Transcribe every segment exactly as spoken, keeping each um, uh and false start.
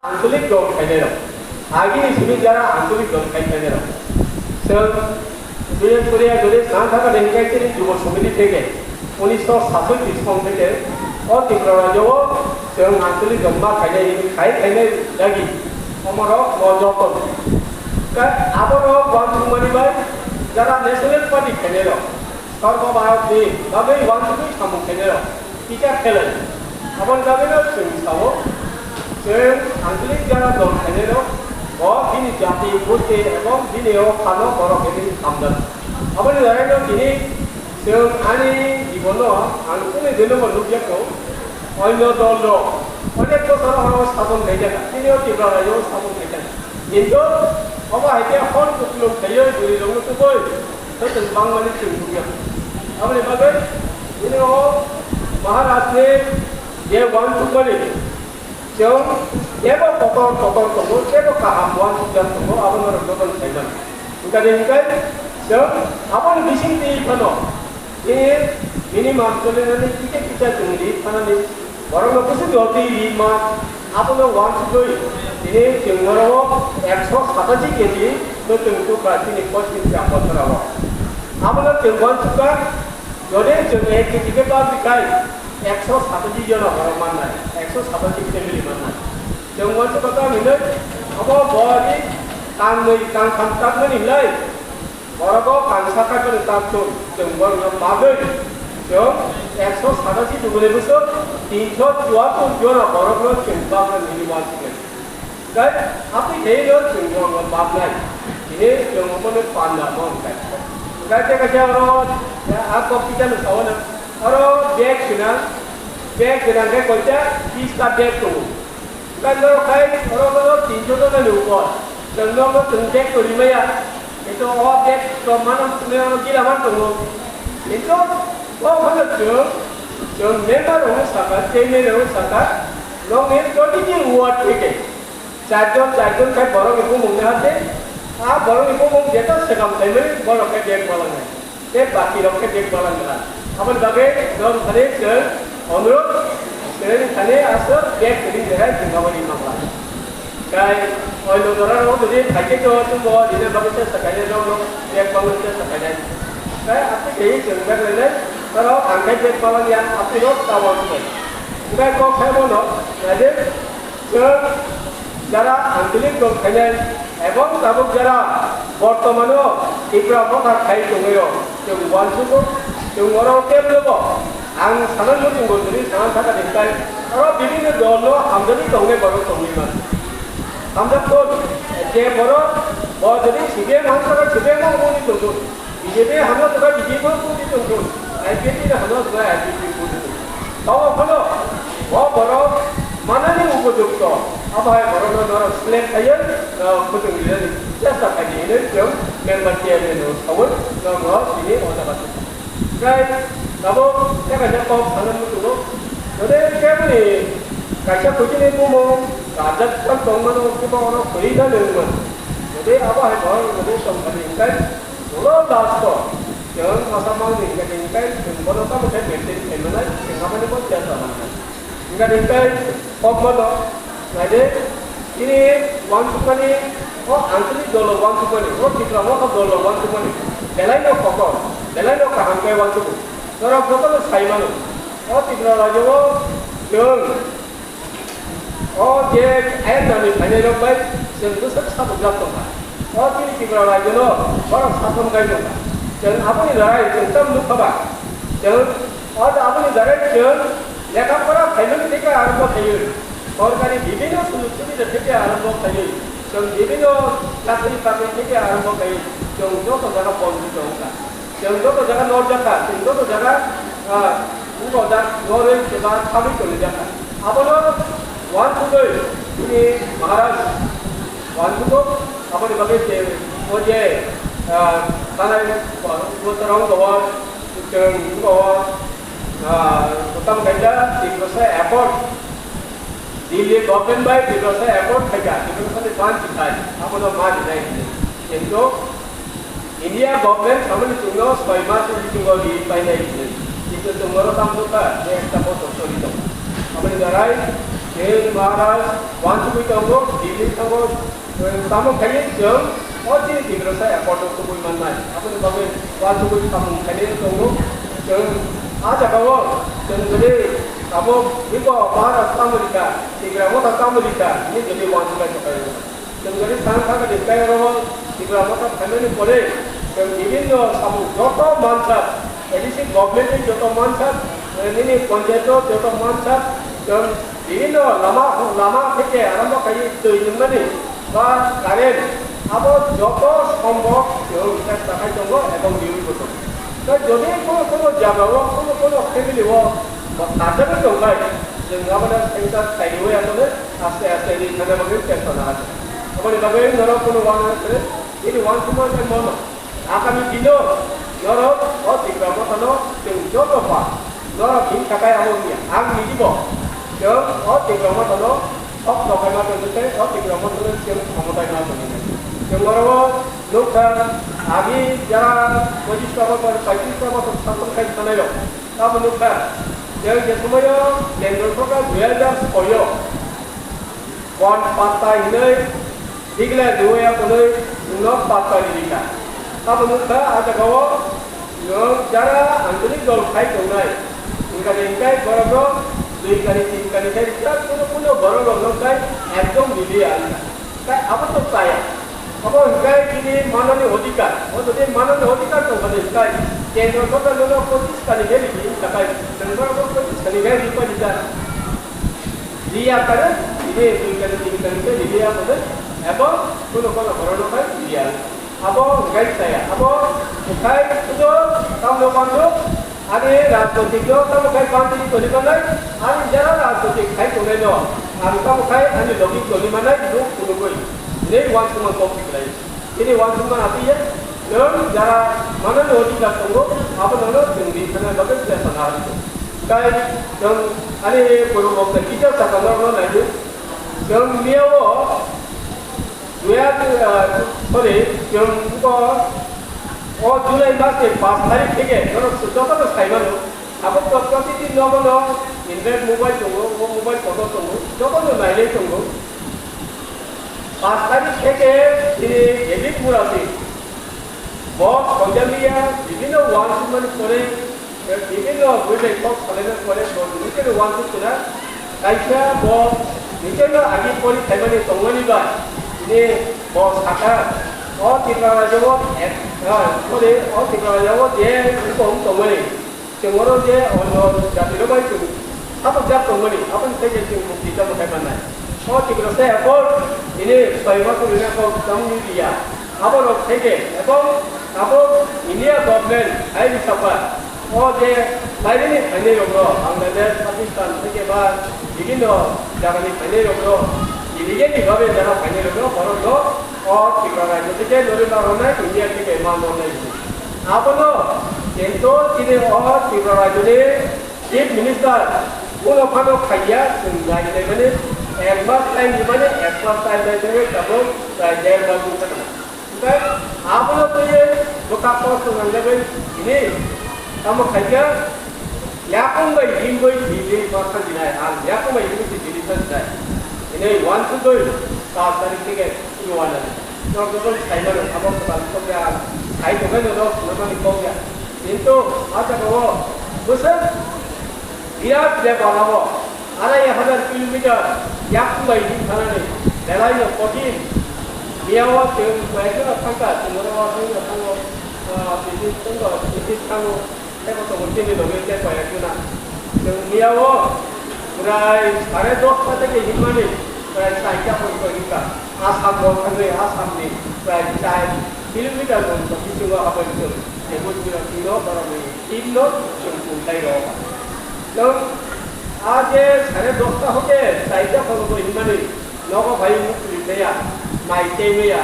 Ancholik dol khainai rok. Agini simi jara ancholik dol khai khainai rok. Chwng Junior Korea jodi sana thaka de hikai chini Jubo Somiti theke unisho satsoi song theke o Tripura rajyo o chwng ancholik dol ma khainai khai khainai dagi omorok mo joto. Ka aborok wansukmani bai jara National Party khainai rok. Sorbo Bharat ni bagwi wansukwi samung khainai rok. Teacher khelai. Aboni bagwino chwng sao, chwng ancholik jara dol khainairok, bo bini jati, busti ebong bini o phano borok bini samjak. Aboni loraino tini chwng ani jibono ang kunu jenobo nukya kho, onyo dol rok onek bosor oro sabon khaijak, tini o Tripura rajyo sabon khaijak. Kintu obo hai khe hor kuplung khaiyo juri rokno tubui. Joto bangmani chwng nukya. Aboni bagwi bini o Maharaj ni je wansukmani chwng tebo kotor kotor tongo, tebo kaham wansukjak tongo, abono rok jotono saimani. Hinkhe hinkhe chwng aboni bising twi phano bini, bini mansulinani kisa kisa chwng ri phanani Borokno kusu jotwi rima, abono wansugwi tini chwng norok ekso satachi keji no chwng tukha chini Poschim Chambal jora o. Abono chwng wansukha, jodi chwng ek keji khe bag dikhai, ekso satachi jona borok mannai, ekso satachi family mannai. Chwng wansukha tamo hinwi, abo bori kangnwi, kangtham takmani hinlai. Borok o kangsa kaitoni taktun chwng borokno bagwi chwng ekso satachi duguni bwswk tinsho chuattor jona borokno chwng bagwi nini wansuknai. Tei atwi khaino chwng borokno baknai. Tini chwng omono panda mo wngkha. Tei tei kaisa oro a kok kichano sawana oro bag swnam, bag swnam khe koita tista bag tongo. Tei norok khai oro no tinso jona ni upor. Chwng norok no chwng bag kwrwi maya. Kintu o bag to mano chwng oro gila man tongo. Kintu o phano chwng, chwng member rok no saka, chairman rok no saka, nokni twenty ward theke charjon, charjon khai borok ni bumung ni hate, a borok ni bumung jeto swkang khaimani borok khai bag balangnai. Tei baki rok khe bag balang gana. Aboni bagwi norok thani chwng onurot, chwng thani aswk bag kwrwi jerai chwng aboni mangla. Kai oino jora rok jodi phaikhe to chwngbo rina bagwi chesta khainai, norok bag balangni chesta khainai. Kai aswk khe chwng bag lainai, norok ang khe bag balang ya, aswk rok tabang khe. Kai kok khai bono, naidi, Chwng jara ancholik dol khainai ebong tabuk jara bortomano Tipra Motha khai tongwi rok chwng uansugo, chwng oro teblogo ang sana muchungo tini sana thaka din kai oro bibinno dol no hamjagwi tongnai borok tongwi man. Hamjak ton je borok bo jodi C P M hamsaka C P M no wngwi tongthun. B J P hamya tongkha B J P no pudi tongthun, I P F T no hamya tongkha I P F T pudi tongthun. Tamo phano o borok manani upojukto, abo hai borokno norok select khaiwi, ah, khujung rinani chesta khaidi hinwi chwng member chairman rok saui norokno tini o jaga tongkha. Tei tabuk tei kaisa kok sanani muchungo, jodi keboni kaisa kuchini bumung karjak tongmano kiba oro kwrwi nani wngmano, jodi abo hai borok jodi tongthani hwnkhe, Ulo last o, chwng masa mangni hwnkhe tei chwng bono tamo khe maintain khaimani, chwng aboni bo chesta mannai. Hwnkhe tei kok bono, naidi, chini uansukmani, o anchalik dolo uansukmani, o Tipra Motha dolo uansukmani, belaino kokor, belaino kaham khe uansugo. Norok jotono sai mano, o Tripura rajyo o chwng O je ayang nani phainai rok bai chwng bwswk sabukjak tongkha. O chini Tripura rajyo no borok sason kai tongkha. Chwng aboni darai chwng tam nukha ba. Chwng o aboni darai chwng lekha pora phaimani theke arombo khaiwi, sorkari bibhinno sujog subida theke arombo khaiwi, chwng bibhinno chakri bakri theke arombo khaiwi, chwng joto jaga bonjito wngkha. Chwng joto jaga norjak kha, chwng joto jaga, ah, wngkha da norwi eba thangwi tongwi jak kha. Abono uansugwi chini Maharaj uansugo, aboni bagwi se o je, ah, tanai, ah, bosorong bawa, chwng bawa, ah, tamo kaisa tin bosa accord, Delhi government bai tin bosa accord khaika, tin bosa ni ban chitai, abono ma rinai hinwi. Kintu India government samani chwngno soi mas ni bisingo ri painai hinwi. Kintu chwng oro tamo kha je ekta bochor choli tongo. Aboni darai Chwng Maharaj uansugwi tongo, Delhi tongo, chwng tamo khaiywi chwng o chini Tiprasa accord o kubui mannai. Aboni bagwi uansugwi samung khainai tongo. Chwng a jagao chwng jodi tabuk Hindu Maharaj tamo rikha, Tipra Motha tamo rikha, hwnwi jodi uansugwi tongkhaio. Chwng jodi sana thangkha de kairok Tipra Motha phaimani pore, chwng bibhinno samung joto mansak, A D C government ni joto mansak, nini panchayat o joto mansak, chwng bibhinno lama, lama theke arombo khaiwi twi nungmani ba current, abo joto sombok chwng chesta khai tongo ebong riwi bo tongo. Tei jodi kono kono jaga o, kono kono family o, ba kajagwi tongbai, chwng abono sengsa khairiwi abono aste aste ri thangna bagwi chesta nahar. Aboni bagwi norok kono uansukma kwrwi, nini uansukma khe mono. Agami dino norok o Tipra Mothano chwng joto ba norok himkha khe abo wngya. Ang nini bo chwng o Tipra Mothano sok tongkhaima tongwi tei o Tipra Mothano chwng khamotai ma tongwi nai. Chwng oro o nukha, agi jara pochista bochor, paitista bochor sason khai thanai rok. Tamo nukha, chwng je somoio kendro sorkar dui hajar soi o bon patta hinwi declare riwi ya hwnwi nwng patta rikha. Tamo nukha, a jagao nwng jara anchalik dol khai tongnai, wngkha de hwnkhe borok rok dui kani tin kani khai rijak, kuno kuno borok rok nwng khai ekdom riliya wngkha. Tai abo to chaya. Abo hwnkhe chini manani odhikar. O jodi manani odhikar tongkha de hwnkhe kendro sorkar nono pochis kani khe ridi hwnkha khai, nwng borok rok pochis kani khe ripai rijak. Riya kare, ride, ride, ride, ride, ride, ride, ride, abo, kono, kono, kono, kai, riya. Abo, gai saya, abo, kai, kudo, tam lo, bando, ani, rajnotik lo, tam, kai, bandi, toli, bangai, ani, jara, rajnotik, kai, tole, no, ani, tam, kai, ani, logi, toli, manai, no, kudo, goi, ne, wan, kuman, kok, tiklai. Chini uansukma napiya, nwng jara manani odhikar tongo, abo nono chwng di thangna bagwi chesta nahar kho. Tai nwng ani purbo boksa kisa saka norokno naidi. Nwng miyao duya, ah, sorry, nwng bo o July mas ni pash tarik theke norok jotono sai mano. Abo protiti nogo no Android mobile tongo, o mobile koto tongo, jotono nailai tongo. Pash tarik theke chini David Murasi bo Sonjaliya bibhinno uansukmani pore, bibhinno buibai kok salaimani pore bo nini khe uansuk khna. Kaisa bo nini khe agi pori khaimani tongmani bai tini bo saka o Tripura rajyo o ek, ah, sorry, o Tripura rajyo o je hukum tongmani. Chwng oro je ono jati rok bai chwng satok jak tongmani, aboni sai je chwng mukti tamo khai mannai. O Tiprasa accord ini soi bosor ni kok tamo ni liya. Abo rok sai je, ebong abo India government hai ni sapa. O je baire ni phainai rok no, Bangladesh, Pakistan theke ba bibhinno jaga ni phainai rok no, illegally bhabe jaga phainai rok no, borok no o Tripura rajyo theke norwi ma rwnai, India theke ma rwnai. Abono kintu chini o Tripura rajyoni Chief Minister kuno phano khaiya, chwng nainai mani ek mas time ni mani, ek mas time nainai tabuk chai der mas wngkha. Hwnkhe abono twiwi bwkha kosto nangjagwi tini tamo khaikha, yakung bai himwi Delhi ma thangjinai, ang yakung bai himwi Delhi thangjinai. Hwnwi uansugwi pash tarik theke Rwanda ni. Norok joto sai mano, abo kwtal kok ya, sai tongkhe norok swnamani kok ya. Kintu a jagao bwswk birat bepar abo. Arai hazar kilometer yakung bai him thanani belai no kothin. Miyao chwng koi ekjora thangkha, chwng oro thangkha, thango, ah, bisi thango, bisi thango. Tei bo tongo chini logi tei koi ekjona. Chwng miyao prai sare dosta theke himmani prai chaita porjonto himkha. Assam o thangwi Assam ni prai char kilometer porjonto bisingo habwi chwng tebui bwrwi twi rw borok ni team no chwng puntai rw. Chwng a je sare dosta hote chaita porjonto himmani nogo phai mukti tei ya, mai tei ya,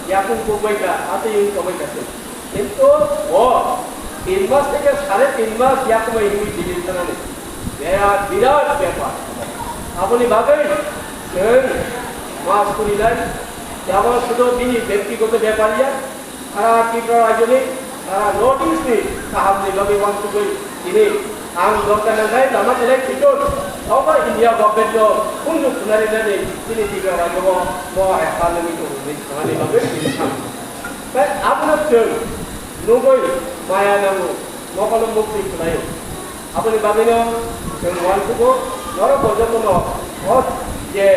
yakung kukbai kha, atwi wng tongbai kha chwng. Kintu bo tin mas theke sare tin mas yakumai himwi Delhi thanani. Beya birat bepar. Aboni bagwi chwng mas kurinai, abo sudo bini bektigoto bepar ya, sara Tripura rajyoni, sara North East ni kahamni bagwi uansugwi tini Ang dorkar nangkhe lama belai khitung, obo India government no khunju khunari nani chini Tripura rajyo o mo hai palani tongwi thanani bagwi tini sam. Tai abono chwng nugwi maya nango, mokolo mukti khwlaio. Aboni bagwino chwng uansukgo, norok bo jotono o je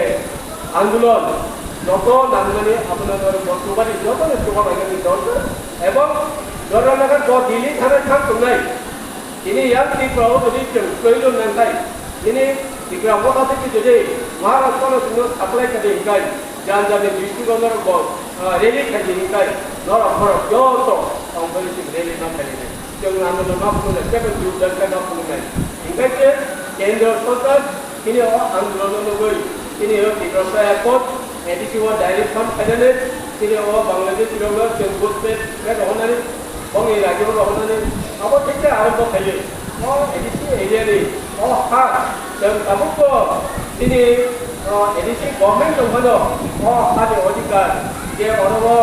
andolon joto nangmani abono norok bo chubadi jotono chubabainani dorkar, ebong dorkar nangkhe bo Delhi thangwi thang tongnai. Tini yang Tripura o jodi chwng kwrwi rw nang khai, tini Tripura motha theke jodi Maharashtra no chwngno supply kha di hinkhai, jan jan ni district o norok bo, ah, rally kha di hinkhai, norok borok joto tong phai chwng rally ma kha di hinkhai. Chwng ano no ma phunuknai, tebo jur jan khai ma phunuknai. Hinkhai se Kendra Sarkar tini o andolon no nugwi, tini o Tiprasa Accord, A D C o direction khainani, tini o Bangladesh rok no chwng vote pay, pay rohornani, bongni rajyo rohornani, abo thik khe arombo khaio. O A D C area ni, o ha, chwng tabukbo tini, o, A D C government tong phano, o ha ni odhikar, je oro o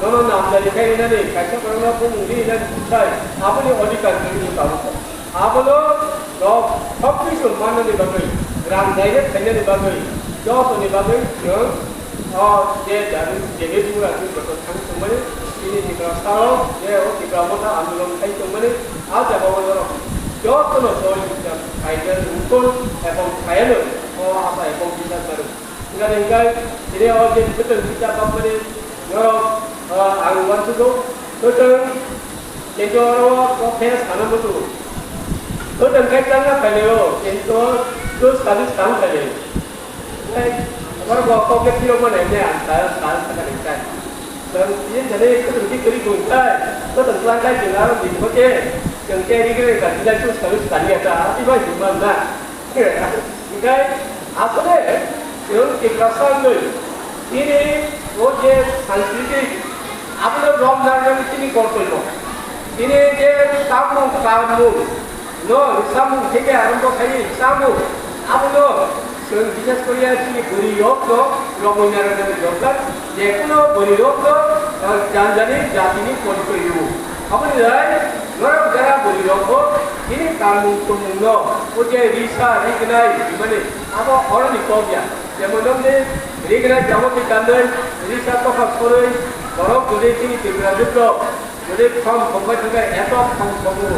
nono namjari khai rinani, kaisa borokno bumung ri rinani bwsai, aboni odhikar tini tabukbo. Abono rok sokkisu mannani bagwi, rang direct khainani bagwi, jotoni bagwi chwng o je dabi debe dura chwng joto thang tongmani, chini Tiprasa rok je o Tipra motha andolon khai tongmani, a jaga o norok jotono sohojogita khainani wngkon ebong khaianw o asa ebong bisar mano. Hingkha hingkha tini o je swtwng kisa bakmani norok, ah, ang uansukgo, swtwng kintu oro o khe sana muchungo. Swtwng khe changna phailai o, kintu chwng service tang phailai o. Tei oro bo kok le phirok mano hwnwi ang sa, sa, sakha ringkha. Chwng tini jani swtwng khe kwrwi kung khe, swtwng twlang khe chwng aro di khe, chwng khe ri khe ringkha, tini chwng service tang ya ta, abo bai hwnma na. Hinkhe asole chwng Tiprasa wngwi tini o je sanskriti abono romna wngwi tini kortoibo. Tini je tamung kamung no samung theke arombo khai samung abono chwng bises koriya chini bwrwi rok no romwi narwknani dorkar. Jekuno bwrwi rok no, ah, janjani jatini porichoi rwo. Aboni rai norok jara bwrwi rok bo tini kamung tumung no o je risa rignai himani abo oroni kok ya. Jemon nokni rignai jamo twi kandoi risa tokha khoroi borok jodi tini Tripura jwk rok jodi khom khom bai thangkhe eto khom khomo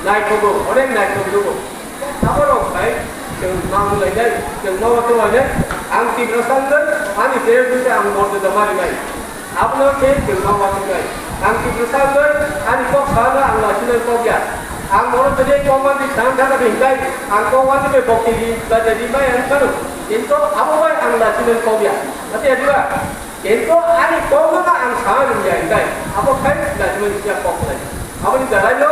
naithogo, onek naithok nugo. Aborok bai chwng mang lainai, chwng ma watwng lainai. Ang Tiprasa wngwi ani tere bwse ang morjada ma rinai. Abono khe chwng ma watwng nai. Ang Tiprasa wngwi ani kok sana ang lachina kok ya. Ang bono tini kok manti sana thangkha hinkai ang kok manti bai bokti di ba jadi mai ang kanu. Kintu abo bai ang lachina kok ya. Ate adiba. Kintu ani kokno no ang sana nung ya, hinkhai abo khai nasimani siya kok lai. Aboni jaraino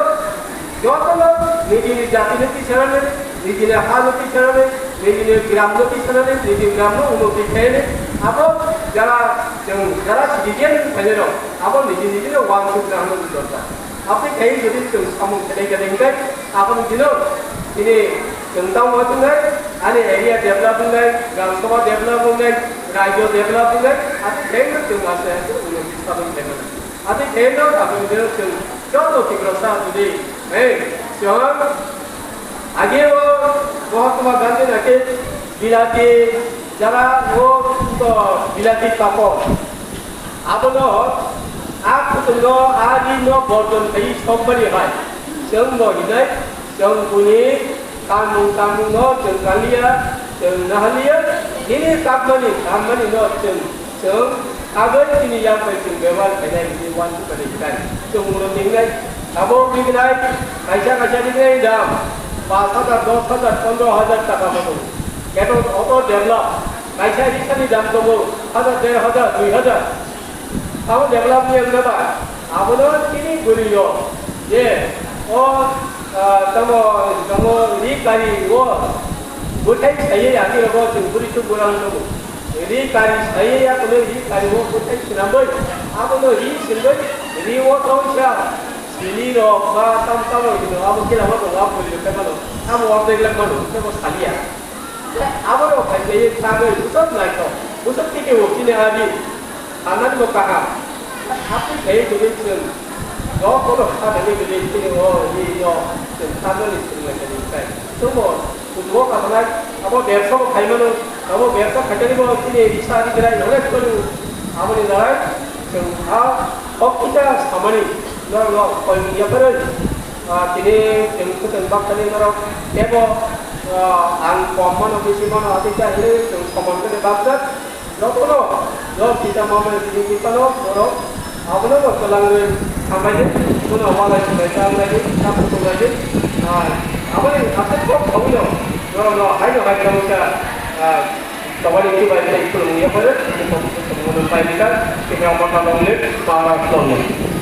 jotono nijini jatino tisarani, nijini hano tisarani, nijini gramno tisarani, nijini gramno unnoti khaini. Abo jara chwng jara citizen khainai rok abo niji nijino wansuk nangno dorkar. Aboni khai jodi chwng samung khlai khlai hinkhai aboni dino tini chwng tamo tongnai, ani area develop wngnai, gram sabha develop wngnai, rajyo develop wngnai, ati khaino chwng aste aste unnoti sabai khlaimani. Ati khaino aboni dino chwng joto Tiprasa jodi, hey, chwng age o Mahatma Gandhi nake bilati jara o bilati papo. Abono a kutung no a ri no borjon khai sokmani hai. Chwng no hinai, chwng buni kamung tamung no chwng kaliya, chwng nahaliya, nini kakmani kammani no chwng, chwng agoi chini yak bai chwng bebhar khainai hinwi uansukmani hinai. Chwng ulo tingnai, abo rignai, kaisa kaisa rignai dam, pash hajar, dos hajar, pondro hajar taka bo tongo. Keto auto develop, kaisa risani dam tongo, hajar, der hajar, dui hajar. Tamo develop ni wngna ba, abono tini bwrwi rok je o, ah, tamo, tamo ri kari o bwthai saiwi ati rogo chwng bwrwi chuk bwrang tongo. Ri kari saiwi abono ri kari o bwthai swnamwi abono ri swnwi ri o tongsa sili rok ba tam tamo hino abo kila ma tongo abo bwrwi rok khe mano abo ordek lak mano tebo saliya. Aborok hai khe sagwi bwswk naithok, bwswk twikiwo chini a ri, sanani bo kaham. Hakhe khe tini chwng jotono kha thangwi tini chini o ri no Chwng tamjani swrwnglainani wngkha. Chwngbo kuchugo kasanai, abo bersa bo khaimano, abo bersa khaitani bo chini risa ri berai hole chwng aboni lorai chwng a hok kisa samani norok no koi wngya phai rw. Ah, tini chwng swkang baksani norok tebo, ah, ang kom mano bisi mano atwi kha hinwi chwng somon khe bakjak. Jotono, jok kita mama tini kita no, borok, abono bo twlangwi hambai di, bono walai sulai ta lai di, ta kutung lai di. Ah, aboni aswk kok thawino, norok no haino hai kamo sa, ah, tobani kibai tei khulumung yapharo, ani kok khulumung pai di ka, kibra mata longle, para longle.